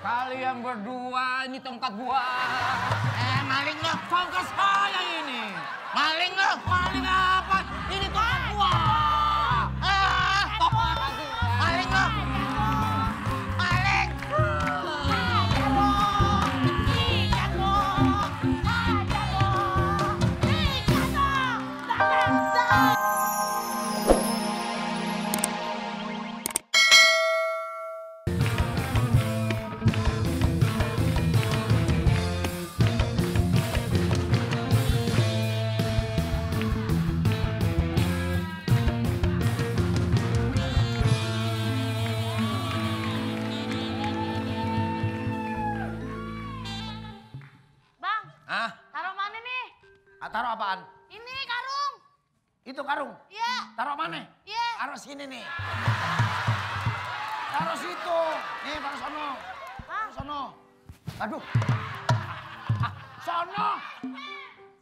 Kalian berdua ini tongkat gua. Maling lo. Tongkat saya ini. Maling lo. Maling apa? Ini tongkat gua. Maling lo. Maling. Taruh apaan? Ini karung. Itu karung? Iya. Taruh mana? Iya. Taruh sini nih. Taruh situ. Nih, taruh sono. Taruh sono. Aduh. Sono.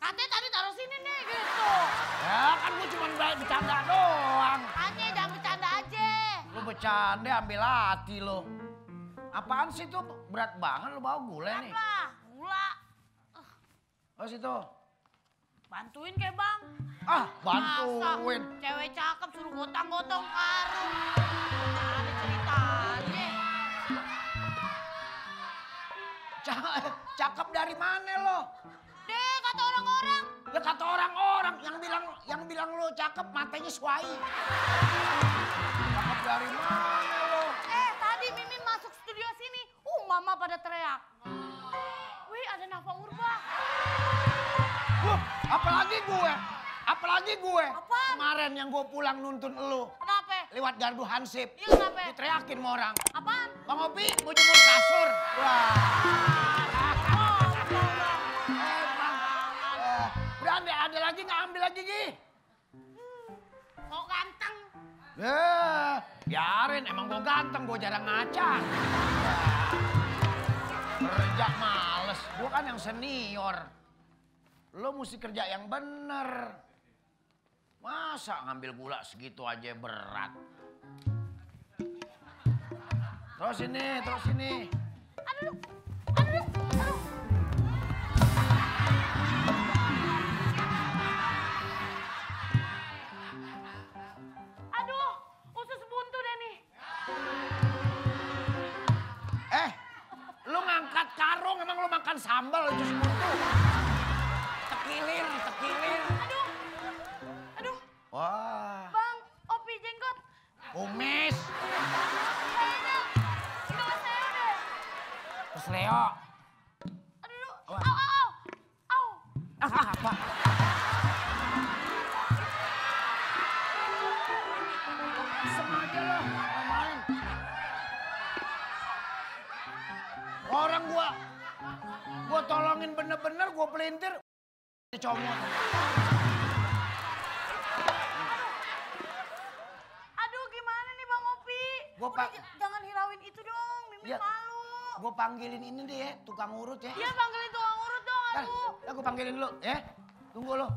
Katanya tadi taruh sini nih gitu. Ya kan gue cuma bercanda doang. Hanya jangan bercanda aja. Lu bercanda ambil hati lo. Apaan sih tuh? Berat banget lu bawa gula nih. Apa? Gula. Oh situ. Bantuin kayak bang. Bantuin. Masa cewek cakep suruh gotong-gotong karung. Ada ceritanya. Cakep dari mana lo? Deh kata orang-orang. Ya kata orang-orang yang bilang lo cakep matanya suai. Cakep dari mana lo? Tadi Mimin masuk studio sini. Mama pada teriak. Wih ada Nafa Urba. Apalagi gue. Apaan? Kemarin yang gue pulang nuntun elu. Kenapa? Lewat gardu Hansip. Iya kenapa? Diteriakin sama orang. Apaan? Bang Opi mau jemur kasur. Wah. Udah ada lagi nggak ambil lagi Gi? Kok ganteng? Biarin emang gue ganteng, gue jarang ngaca. Kerja males, gue kan yang senior. Lo mesti kerja yang bener. Masa ngambil gula segitu aja berat. Terus ini. Aduh. Aduh, usus buntu deh nih. Lo ngangkat karung emang lo makan sambal usus buntu. Tekilir. Aduh. Wah. Bang, Opi jenggot. Kumis. Kayaknya nggak saya deh. Kesleo. Aduh. Wah. Au. Apa? Sengaja lo main. Orang gua tolongin bener-bener, gua pelintir. Comot. Aduh, gimana nih Bang Opi? Jangan hirauin itu dong, Mimin Ya. malu. Gua panggilin ini deh ya, tukang urut ya. Iya, panggilin tukang urut dong, aduh. Gua panggilin dulu ya. Tunggu lo.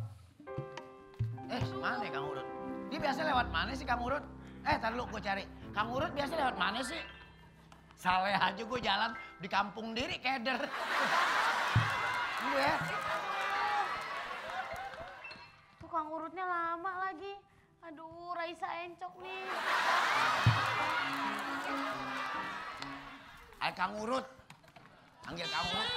Mana Kang Urut? Dia biasa lewat mana sih Kang Urut? Tar lu gua cari. Kang Urut biasa lewat mana sih? Saleh aja gua jalan di kampung diri keder. Tunggu ya. Tukang urutnya lama lagi. Aduh, Raisa encok nih. Ayo Kang Urut. Panggil Kang Urut.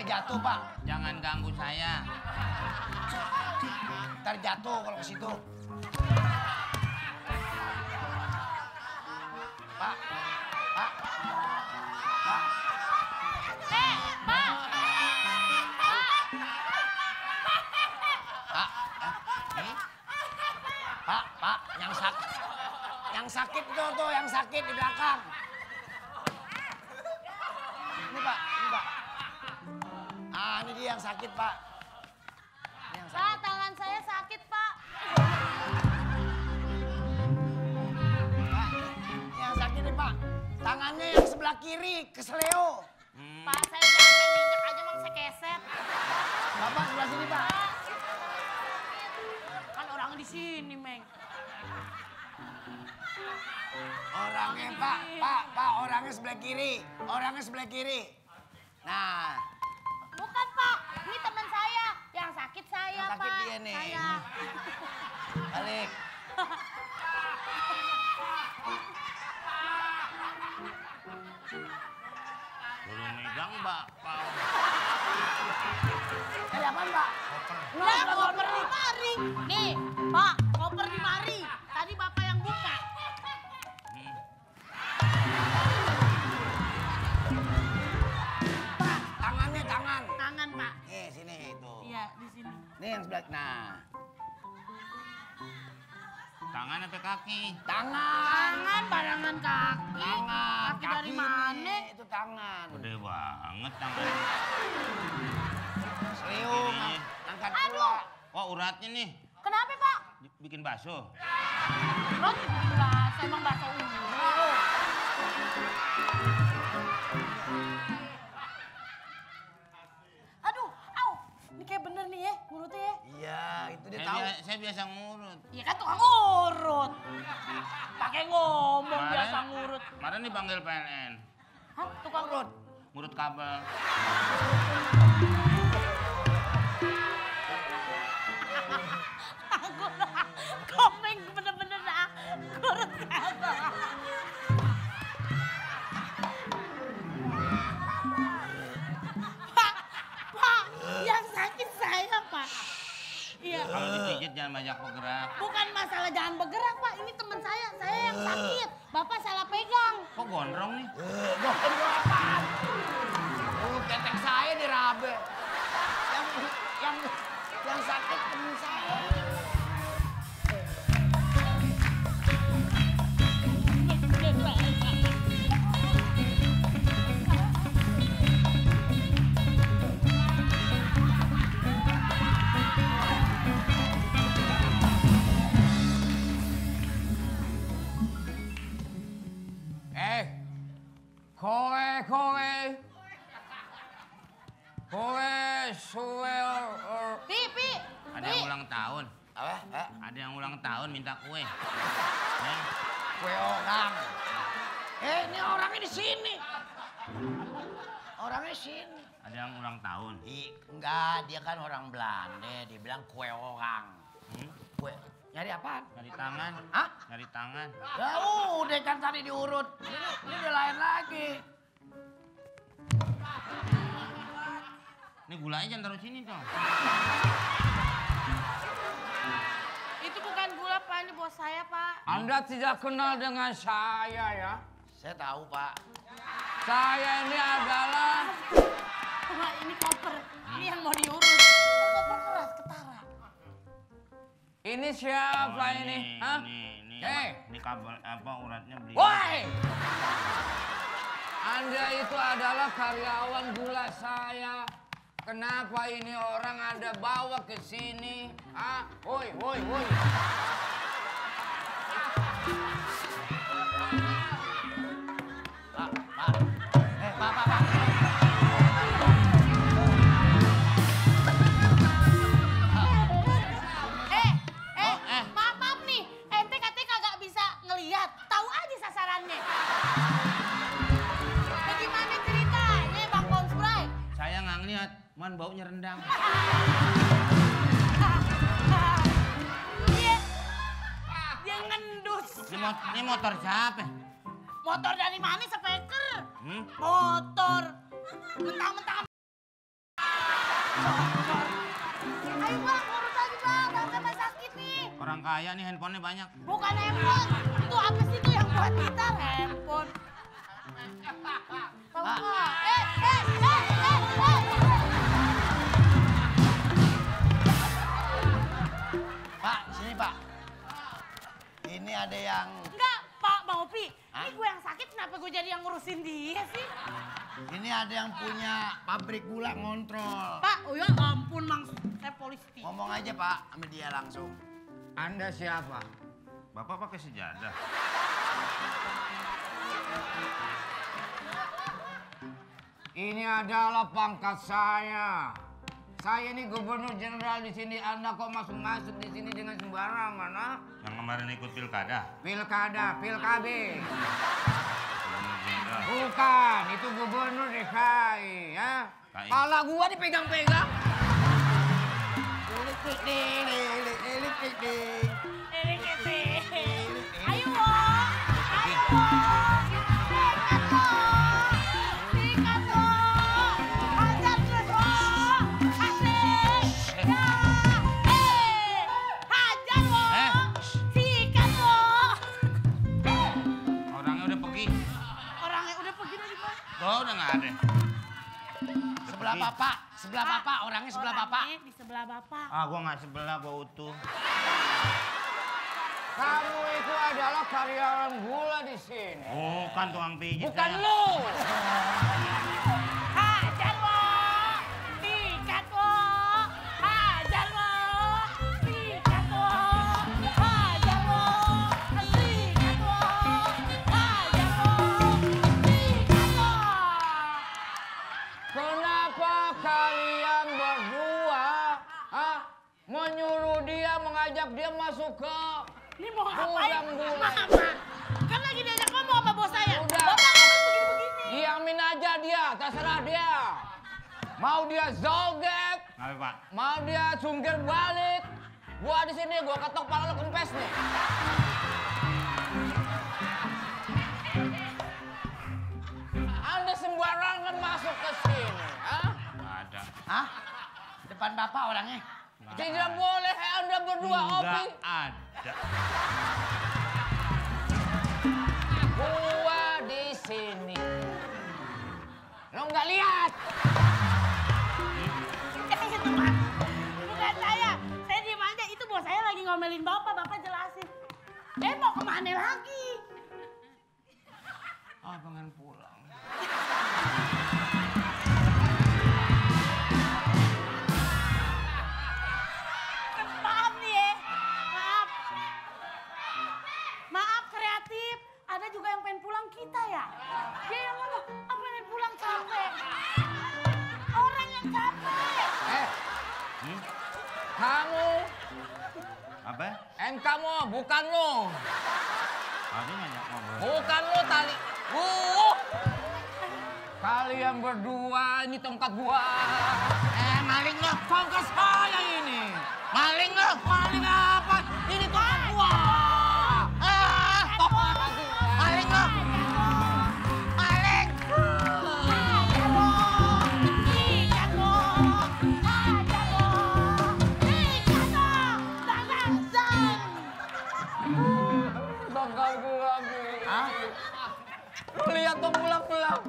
Jatuh Pak. Jangan ganggu saya. Ntar jatuh kalau ke situ. Pak. Pak. Pak, yang sakit tuh, yang sakit di belakang. yang sakit, Pak. Ini yang Pak, sakit. tangan saya sakit, Pak. Pak, ini yang sakit nih, Pak. Tangannya yang sebelah kiri, kesleo. Pak, saya jangan main injek aja, Mang, saya keset. Bapak sebelah sini, Pak. Kan orang di sini, Meng. Orangnya, Pak, orangnya sebelah kiri. Orangnya sebelah kiri. Nah, Bukan, Pak. Ini teman saya. Yang sakit saya, yang sakit Pak. dia nih. Saya. Balik. Suruh megang, Mbak. Ada apaan, Pak? Lah, koper di mari. Nih, Pak, koper di mari. Tadi Bapak yang buka. Pak, tangannya tangan. Tangan, Pak. Nih, sini itu. Iya, di sini. Nih yang sebelah. Nah, Tangan apa kaki? tangan. Tangan, barangan kaki. Tangan. Kaki dari ini, mana? Itu tangan. Gede banget tangannya. Seliung, Kiri. angkat Aduh. pula. Wah, uratnya nih. Kenapa, Pak? Bikin bakso. Lo bahasa, emang bahasa urat. Aduh, au. Ini kayak bener nih ya, ngurutnya ya. Iya, itu dia tahu. Saya biasa ngurut. Iya kan tukang ngurut. Pakai ngomong biasa ngurut. Kemarin dipanggil PLN. Hah, tukang ngurut? Ngurut kabel. Aku komeng bener-bener dah. Ngurut kabel. Pak, yang sakit saya, Pak. Iya. Kalau dipijit jangan banyak bergerak. Bukan masalah jangan bergerak, Pak. Ini teman saya yang sakit. Bapak salah pegang. Kok gondrong nih? Gondrong apaan? Ketek saya dirabe. Yang sakit temen saya. Kowe suwe Pi. Ada yang ulang tahun. Apa? Ada yang ulang tahun minta kue. Ya. Kue orang. Ini orangnya di sini. Orangnya sini. Ada yang ulang tahun. Enggak, dia kan orang Belanda. Dia bilang kue orang. Kue. Nyari apaan? Nyari tangan. Hah? Nyari tangan. Ya udah kan tadi diurut. Ini udah lain lagi. Ini gulanya jangan taruh sini dong. Itu bukan gula, Pak. Ini bos saya, Pak. Anda tidak kenal dengan saya ya? Saya tahu, Pak. Saya ini adalah Pak, ini koper. Ini yang mau diurut. Koper keras, ketara. ini siapa Oh, ini? Hah? Ini kabel apa uratnya beli. Woi! Anda itu adalah karyawan gula saya. Kenapa ini orang Anda bawa ke sini? Ah, woi. Pak. Maaf nih. Ente katanya kagak bisa ngelihat. Tahu aja sasarannya. Bagaimana ceritanya, Bang Konsbray? Saya nggak ngeliat, man baunya rendang. Dia ngendus. Ini motor siapa? Motor dari mana, speaker? Hmm? Motor. Mentang-mentang. Ayo, Bang, urut lagi, Bang. Bang, saya sakit nih. Orang kaya nih handphonenya banyak. Bukan handphone. Itu apa sih itu yang buat gitar? Handphone. Tahu nggak? Pak, sini, Pak. Ini ada yang... Enggak, Pak Bang Opi. Hah? Ini gue yang sakit, kenapa gue jadi yang ngurusin dia sih? Ini ada yang punya pabrik gula ngontrol. Pak, oh ya ampun Mang, saya polisi. Ngomong aja Pak sama dia langsung. Anda siapa? Bapak pakai sejadah. Ini adalah pangkat saya. Saya ini gubernur jenderal di sini. Anda kok masuk di sini dengan sembarangan, ha? Yang kemarin ikut pilkada. PKB. Gubernur jenderal. Bukan, itu gubernur DKI, ya. KI. Kepala gua dipegang-pegang. Ayo, Wo. Ayo, Wo. Sikat, Wo. Sikat, Wo. Hajar terus, Wo. Asik. Ya. Hajar, Wo. Sikat, Wo. Orangnya udah pergi. Orangnya udah pergi dari Pak. Oh, udah nggak ada. Sebelah Bapak, orangnya sebelah Bapak. Orangnya di sebelah Bapak. Ah, gua nggak sebelah, gua utuh. Kamu itu adalah karyawan gula di sini. Bukan tukang pijit. Bukan saya. lu. Hajar, Wo. Sikat, Wo. Hajar, Wo. Sikat, Wo. Hajar, Wo. Sikat, Wo. Hajar, Wo. Sikat, Wo. Kenapa kalian berdua menyuruh dia, mengajak dia masuk ke Ini mau ngapain? gudang gula? Mama, kan lagi diajak ngomong sama bos saya. Udah. Bapak ngapain begini-begini? Diamin aja dia, terserah dia. Mau dia zoget, Ngapain, Pak? mau dia sungkir balik. Gua di sini, gua ketok pala lu kempes nih. Anda sembarangan masuk ke sini, ah? Nggak ada. Hah? Depan Bapak orangnya. Tidak boleh Anda berdua, Opi. Nggak ada. Gua di sini. Lo nggak lihat? Itu Pak. Bukan saya. Saya diem aja. Itu bos saya lagi ngomelin Bapak. Bapak jelasin. Mau kemana lagi? Ah, pengen pulang. Maaf nih ya. Maaf. Maaf kreatif. Ada juga yang pengen pulang kita ya. Dia yang ngomong, apa pengen pulang capek. Orang yang capek. Kamu, Apa? kamu, bukan lo. Tadi ngajak ngobrol. Bukan lo tali. Kalian berdua ini tongkat gua. Maling lo. Tongkat saya ini. Maling lo. Maling apa? Ini tongkat gua. Maling lo. Maling. Tongkat gua. Lu lihat dong pulang-pulang.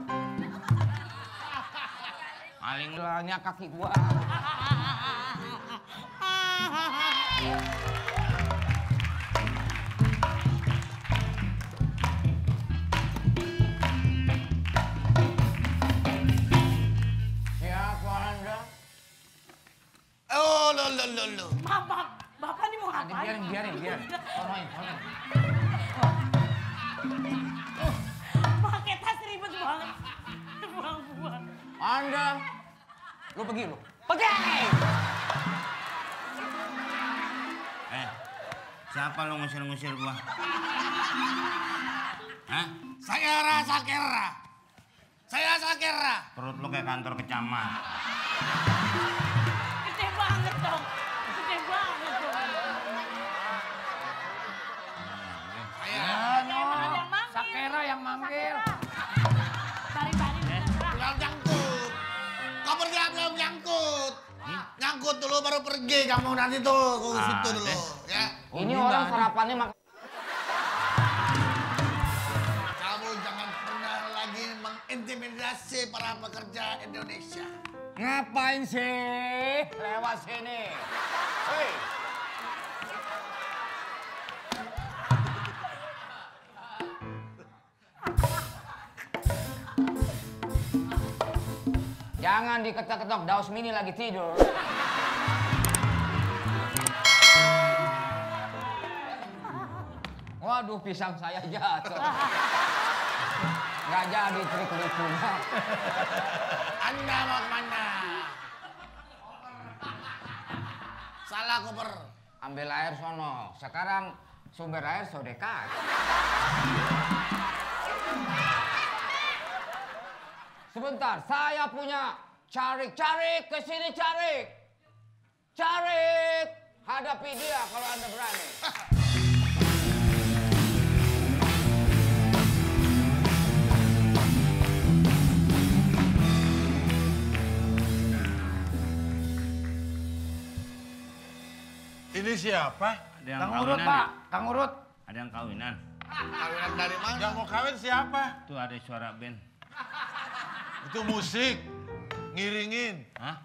Maling lo. Pulangnya kaki gua. Siapa Anda? Oh, lo. Maaf, Bapak ini mau ngapain? Biarin. Sonoin. Pakai tas ribet banget. Buang-buang. Anda, lu pergi lu. Pergi! Siapa lo ngusir-ngusir gua? Hah? Saya Sakera. Perut lo kayak kantor kecamat. Gede banget dong. Sakera yang manggil. Bari-bari terserah. Belum nyangkut. Kau pergi belum nyangkut. Nyangkut dulu baru pergi kamu nanti tuh ke situ dulu ya. Ini orang sarapannya Kamu jangan pernah lagi mengintimidasi para pekerja Indonesia. ngapain sih? Lewat sini. Hei. Jangan diketok-ketok, Daus Mini lagi tidur. Waduh, pisang saya jatuh. Nggak jadi trik lucunya. Anda mau kemana? Salah koper. Ambil air sono. Sekarang sumber air so dekat. Sebentar, saya punya Carik, kesini Carik. Carik, hadapi dia kalau Anda berani. Ini siapa? Ada yang Kang Urut, kawinan Pak. ya? Kang Urut. Ada yang kawinan. Kawinan dari mana? Yang mau kawin siapa? Tuh ada suara band. Itu musik. Ngiringin. Hah?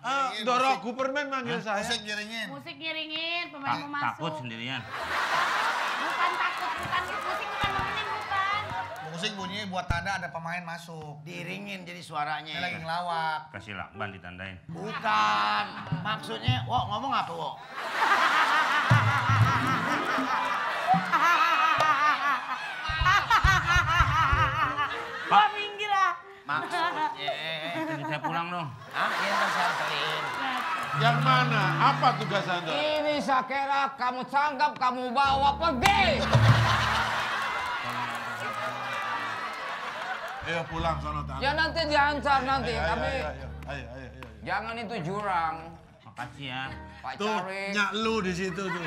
Doro Superman manggil saya. Musik ngiringin. Musik ngiringin, pemain mau masuk. Takut sendirian. Bukan takut, bukan musik bukan nemenin, bukan. Musik bunyinya buat tanda ada pemain masuk. Diiringin jadi suaranya. Ini lagi ngelawak. Kasih lakban ditandain. Bukan. Maksudnya, Wo ngomong apa, Wo? Gua minggir ah. Maksudnya. Jadi saya pulang dong. Ah, iya ntar saya anterin. Yang mana? Apa tugas Anda? Ini Sakera, kamu tangkap, kamu bawa pergi. Ayo pulang sono Tanda. Ya nanti diantar nanti, tapi Ayo. jangan itu jurang. Makasih ya. Pak Tuh, Carik. nyak lu di situ tuh.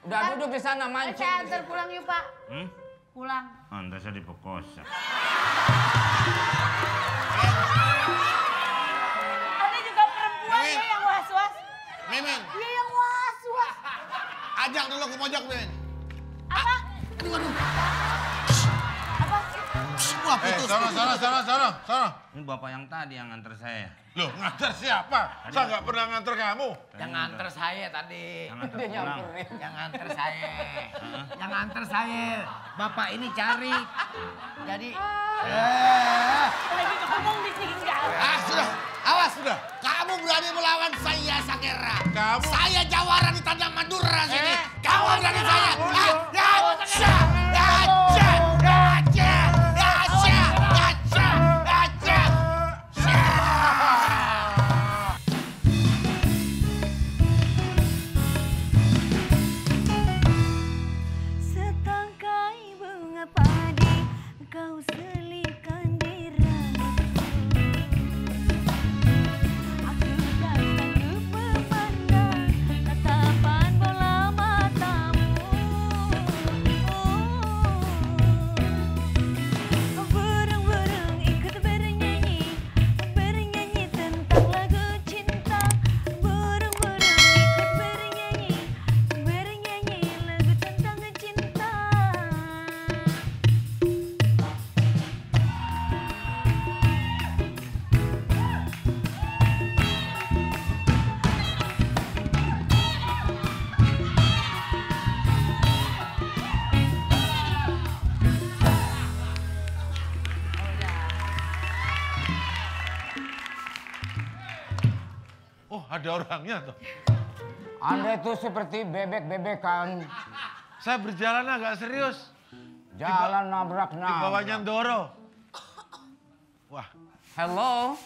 Udah duduk di sana mancing. Saya antar pulang yuk, Pak. Hmm? Pulang. Anda saya diperkosa. Ada juga perempuan Mimin. ya yang was-was. Mimin, Dia yang was-was. ajak dulu ke pojok, Mimin. Apa? Apa? Wah, Eh, putus. sono. Ini bapak yang tadi yang antar saya. Loh, nganter siapa? Saya nggak pernah nganter kamu. Yang nganter saya tadi. Yang antar Dia pulang. nyamperin. Yang nganter saya. Yang nganter saya. Bapak ini cari. Jadi. Lagi ngomong ditinggal. Ah, sudah. Awas, sudah. Kamu berani melawan saya, Sakera. Kamu- Saya jawara di Tanjung Madura sini. Kamu berani saya. Setangkai bunga padi kau selipkan di rambutku. Aku tak sanggup memandang tatapan bola matamu. Burung-burung ikut bernyanyi tentang lagu cinta. Burung-burung ikut bernyanyi lagu tentang cinta. Oh, ada orangnya tuh. Anda itu seperti bebek-bebekan. Saya berjalan agak serius. Jalan nabrak Di bawahnya nabrak. Doro. Wah, Hello.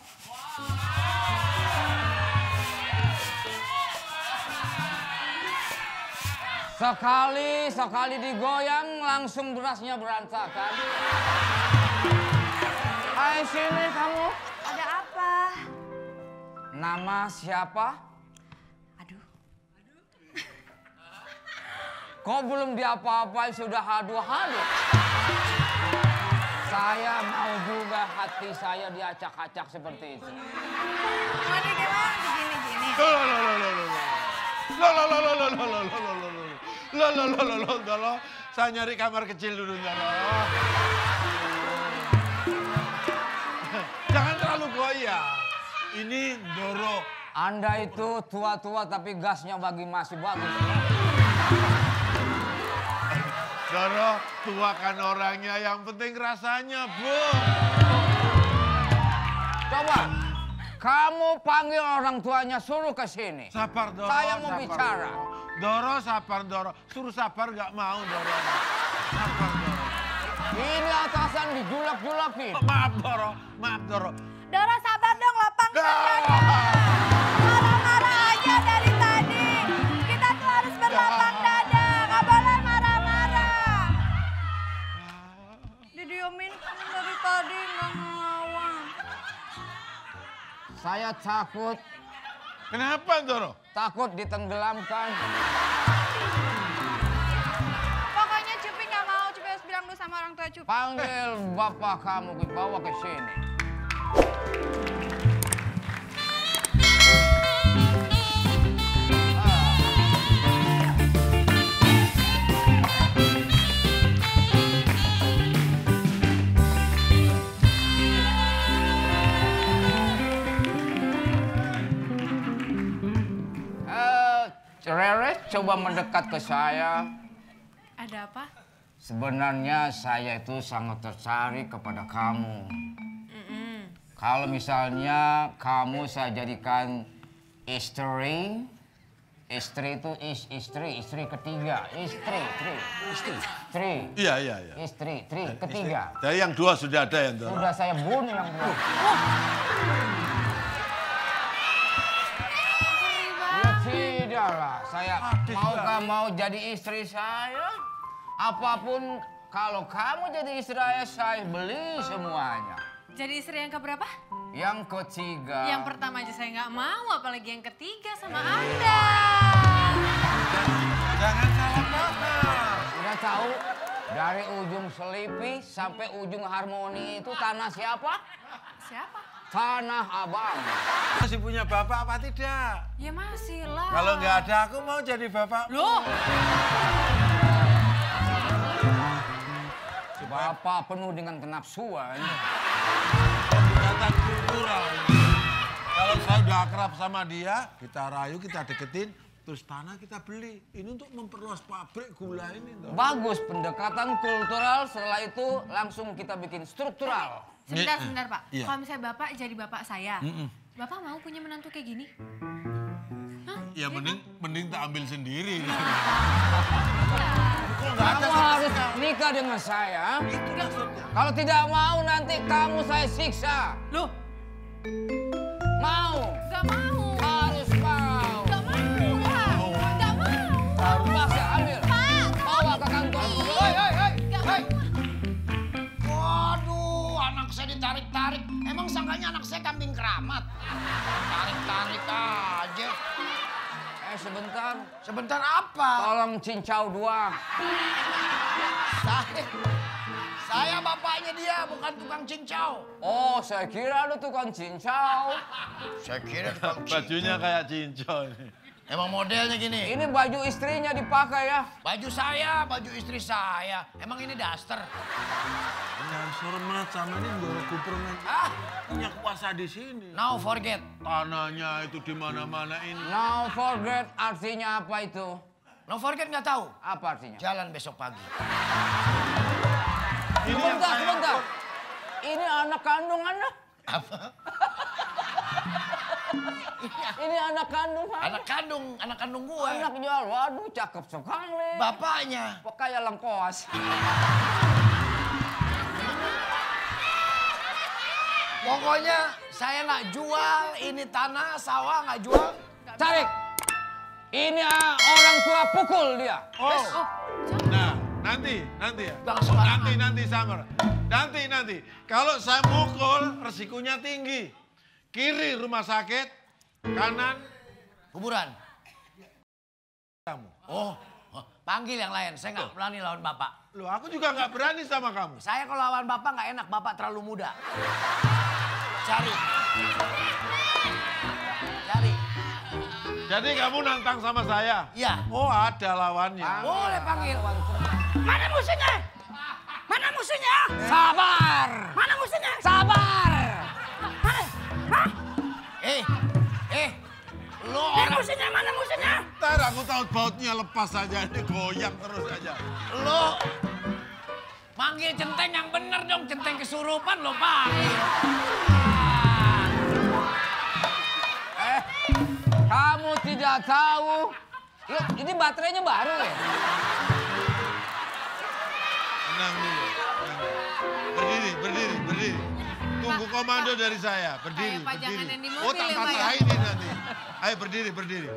Sekali digoyang langsung berasnya berantakan. Hai sini kamu. Ada apa? Nama siapa? Aduh. Kok belum diapa-apain sudah hadu-hadu? Saya mau juga hati saya diacak-acak seperti itu. Gimana gini. Doro. Saya nyari kamar kecil dulu, Doro. Jangan terlalu goyang. Ini Doro. Anda itu tua-tua tapi gasnya bagi masih bagus. Doro, tuakan orangnya, yang penting rasanya, Bu. Coba, kamu panggil orang tuanya, suruh ke sini. Sabar, Doro. Saya mau sabar, bicara. Doro, sabar, Doro. Suruh sabar nggak mau, Doro. Sabar, Doro. Ini atasan dijulak-julakin. Maaf, Doro. Maaf, Doro. Doro sabar dong, lapangkan dada. Marah-marah aja dari tadi. Kita tuh harus berlapang dada, nggak boleh marah-marah. Didiemin dari tadi nggak ngelawan. Saya takut, Kenapa, Doro? takut ditenggelamkan. Pokoknya Cupi nggak mau, Cupi harus bilang dulu sama orang tua Cupi. Panggil bapak kamu, bawa ke sini. Rere, coba mendekat ke saya. Ada apa? Sebenarnya saya itu sangat tertarik kepada kamu. Kalau misalnya kamu saya jadikan istri itu istri ketiga, istri. Iya. Istri ketiga. Jadi yang dua sudah ada ya, Doro? Sudah saya bunuh yang dua. Ya tidaklah, saya mau jadi istri saya. Apapun kalau kamu jadi istri saya beli semuanya. Jadi istri yang keberapa? Yang ketiga. Yang pertama aja saya nggak mau, apalagi yang ketiga sama Anda. Jangan salah paham. Udah tahu dari ujung Selipi sampai ujung Harmoni itu tanah siapa? Siapa? Tanah Abang. Masih punya bapak apa tidak? Ya masih lah. Kalau nggak ada, aku mau jadi bapak. Loh, Bapak penuh dengan kenapsuan. Pendekatan kultural. Kalau saya udah akrab sama dia, kita rayu, kita deketin, terus tanah kita beli. Ini untuk memperluas pabrik gula ini. Doro. Bagus pendekatan kultural, setelah itu langsung kita bikin struktural. sebentar Pak. Iya. Kalau misalnya Bapak jadi bapak saya, Bapak mau punya menantu kayak gini? Hah? Ya mending tak ambil sendiri. Kamu harus nikah dengan saya. Kalau tidak mau nanti kamu saya siksa. Loh, Mau? nggak mau. Harus mau. Nggak mau, Pak. Nggak mau. Masih ambil. Bawa ke kantor. Nggak mau. Waduh, anak saya ditarik-tarik. Emang sangkanya anak saya kambing keramat. Tarik-tarik aja. Sebentar. Sebentar apa? Tolong cincau dua. Saya bapaknya dia, bukan tukang cincau. Oh, saya kira lu tukang cincau. Saya kira tukang cincau. Bajunya kayak cincau ini. Emang modelnya gini. Ini baju istrinya dipakai ya. Baju saya, baju istri saya. Emang ini daster. Jangan hormat sama ini Doro Gubernur. Punya kuasa di sini. Now forget. Tanahnya itu di mana-mana ini. Now forget artinya apa itu? No forget nggak tahu. Apa artinya? Jalan besok pagi. Sebentar. Ini anak kandung Anda? Apa? Ini anak kandung Anda? Anak kandung gue. Anaknya, waduh cakep sekali. Bapaknya. Kayak lengkoas. Pokoknya saya nggak jual ini tanah, sawah nggak jual. Tarik. Ini orang tua pukul dia. Oh. Nah, nanti ya. Bang, sembarangan. Nanti Samar. Nanti. Kalau saya mukul, resikonya tinggi. Kiri rumah sakit, kanan Kuburan. kamu. Oh, panggil yang lain. Saya nggak berani lawan bapak. Loh, aku juga nggak berani sama kamu. Saya kalau lawan bapak nggak enak. Bapak terlalu muda. Cari. Jadi kamu nantang sama saya? Iya. Oh, ada lawannya. Boleh panggil. Mana musuhnya? Mana musuhnya? Sabar. Mana musuhnya? Sabar. Lu orang musuhnya? Mana musuhnya? Ntar aku tahu bautnya lepas aja, ini goyang terus aja. Lo manggil centeng yang bener dong, centeng kesurupan lo panggil. Kamu tidak tahu. Loh, ini baterainya baru ya? Tenang dulu. Berdiri. Tunggu komando dari saya. Berdiri, Kayak pajangan yang di mobil Oh, ya, Pak, ya? tak ini nanti. Ayo berdiri.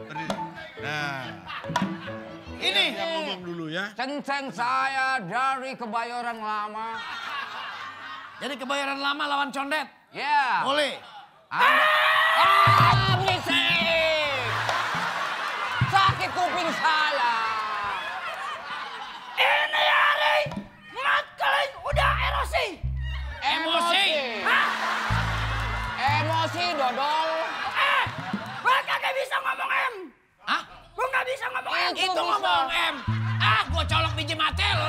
Nah, Ini. yang ngomong dulu ya. Centeng saya dari Kebayoran Lama. Jadi Kebayoran Lama lawan Condet. Ya. Boleh. Berisik! Sakit kuping saya. Ini hari Mat Keling udah erosi. Emosi. Hah? Emosi, dodol. Gue kagak bisa ngomong M. Hah? Gue nggak bisa ngomong M. Itu Itu bisa. ngomong M. Gua colok biji mate lo.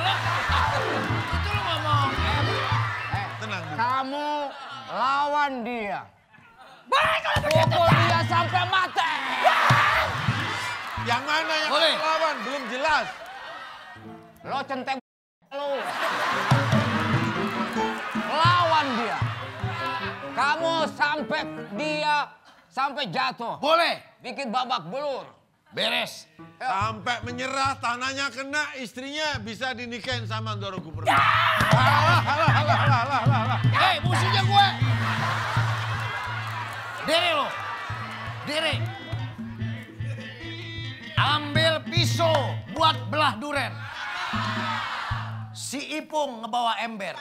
Itu lo ngomong M. Tenang dulu. Kamu lawan dia. Baik kalau begitu. Pukul dia sampai mati. Yang mana yang Boleh. lawan? Belum jelas. Lo centeng lo. Lawan dia. Kamu sampai jatuh. Boleh. Bikin babak belur. Beres. Sampai menyerah, tanahnya kena, istrinya bisa dinikahin sama Ndoro Gubernur. Hei, musuhnya gue. Diri lo. Diri. Ambil pisau buat belah duren. Si Ipung ngebawa ember.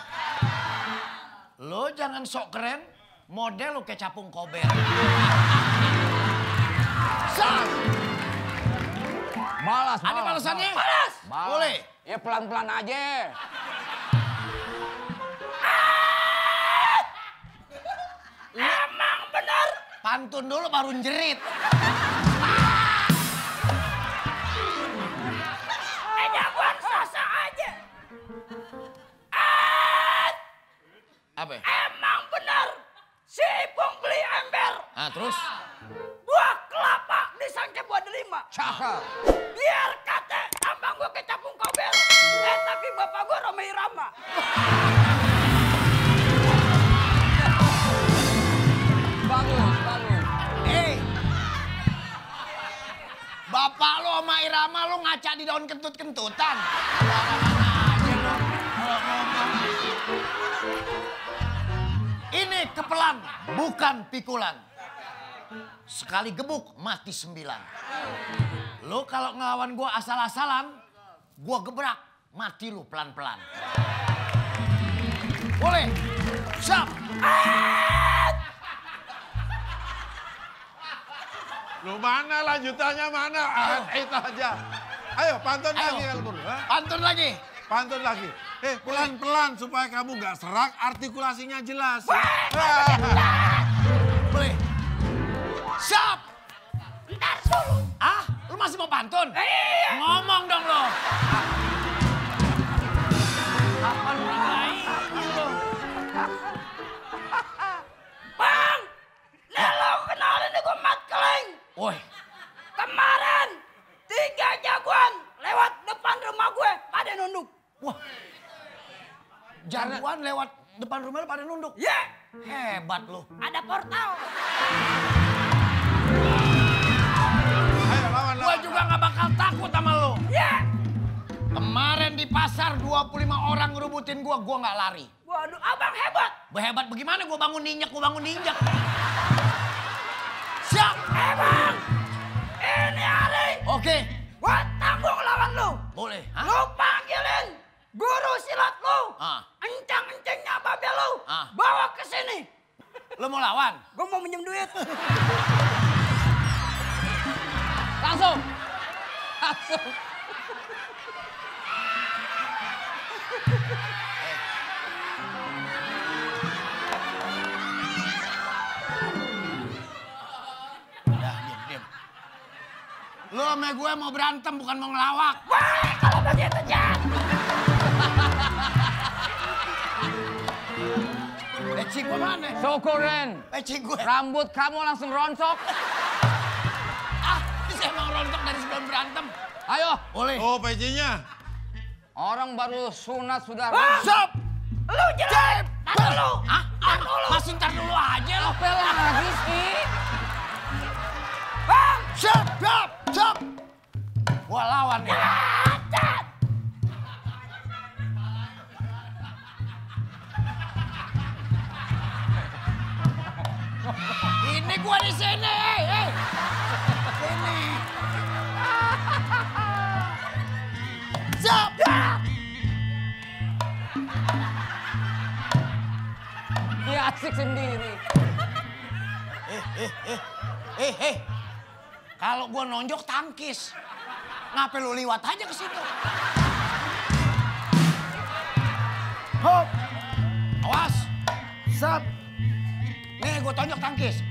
Lo jangan sok keren, model lo kayak capung kober. Sah. Balas. Ada balasannya? Balas. Boleh. Ya pelan-pelan aja. Emang benar. Pantun dulu baru jerit. Jagoan sasa aja. Apa? Emang benar. Si Ipung beli ember. Nah, terus? Buah kelapa disangka buah delima. Cakep. Biar kata tambang gue ke capung kober. Tapi bapak gue Roma Irama. Bagus. Bapak lo sama Irama lo ngaca di daun kentut-kentutan. Mana aja lo kalau ngomong. Ini kepelan, bukan pikulan. Sekali gebuk, mati 9. Lo kalau ngelawan gua asal-asalan, gua gebrak, mati lu pelan-pelan. Boleh? Siap. Lu mana lanjutannya mana? Itu aja. Ayo pantun lagi kalau perlu. Pantun lagi. Pantun lagi. Pelan-pelan supaya kamu nggak serak, artikulasinya jelas. Boleh. Siap. Ntar dulu. Lu masih mau pantun? Iya. Ngomong dong lo. Kapan mulai lo? Bang, lo kenalin gue Mat Keling. Woi, Kemarin 3 jagoan lewat depan rumah gue pada nunduk. wah. Jagoan lewat depan rumah lu pada nunduk. Ya, Hebat lu. ada portal. Ayo lawan. Gua juga gak bakal takut sama lu. Ya, Kemarin di pasar 25 orang ngerubutin gua gak lari. waduh abang hebat. Hebat bagaimana gua bangun ninjak. Siap. Bang, ini hari Oke, gue tanggung lawan lu. boleh. Lu panggilin guru silat lu. Encang-encingnya babe lu. Bawa ke sini. Lu mau lawan? Gue mau minjem duit. Langsung. Udah, diam. Lu sama gue mau berantem bukan mau ngelawak. Wah, kalau begitu Jan. Peci gue mana? Syukurin. Peci gue. Rambut kamu langsung rontok. nonton dari sebelum berantem. Ayo, Boleh. Oh, pecinya. orang baru sunat sudah. Stop! Lu jelek! Tar dulu! Tar dulu! Masih ntar dulu aja lo. Apa lagi sih? Stop! Gua lawan ya. Ini gua di sini, Sini. Stop! Dia asik sendiri. Kalau gua nonjok tangkis. Ngapa lu liwat aja ke situ? Hop. Awas. Stop. Nih gua tonjok tangkis.